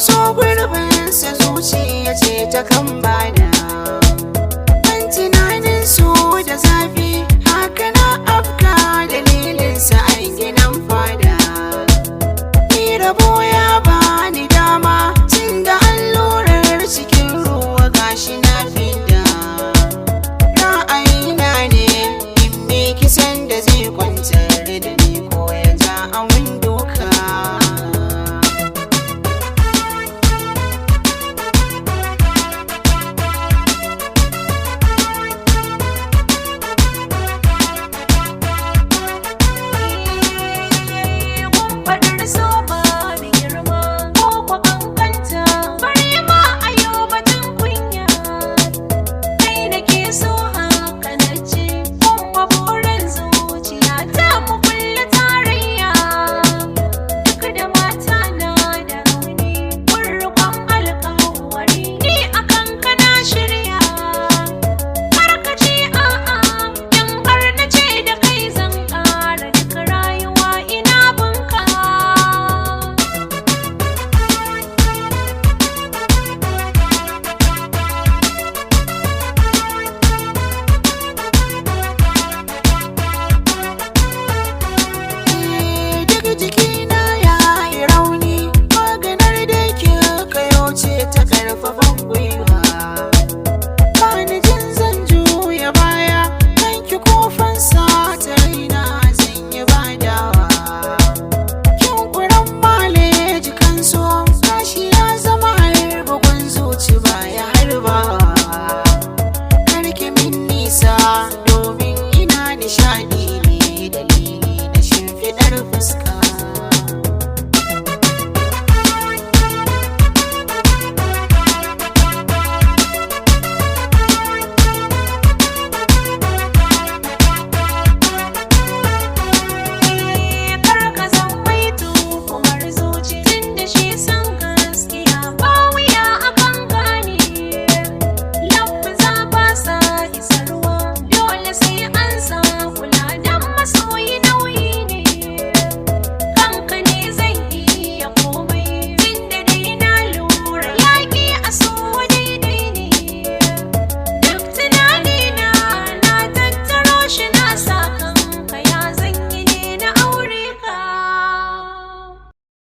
So gurbinsa zuciya ce ta kan bada. Ban tunanin su da zafi, haka na afka dalilinsa a gidan fada. Ni rabo ya bani dama, tun da allurar cikin ruwa gashi na fida. Ra'ayina ne in me kisan da zai kwantar da ni ko ya ja a doka. Faɗar so babu girma ko kwa kankanta, bare ma a yau batun kunya. Kai da ke so haka na ce, kuma burin zuciya ta mu kulle tarayya. Duk da mata na da rauni, kun riƙon alƙawari, ni akan kana shirya. Karkace a'a, in har na ce da kai zan ƙara duk rayuwa ina bunka. Duk jikina ya yi rauni, maganar da kika yauce ta karfafan gwiwa. Bani jin zan juya baya, kanki kofan sa ta raina zan yi badawa. Kin kuran maleji kan so, gashi ya zama harbugun zuci baya harbawa. Karki min nisa domin ina nishaɗi ne dalili na shimfiɗar fuska.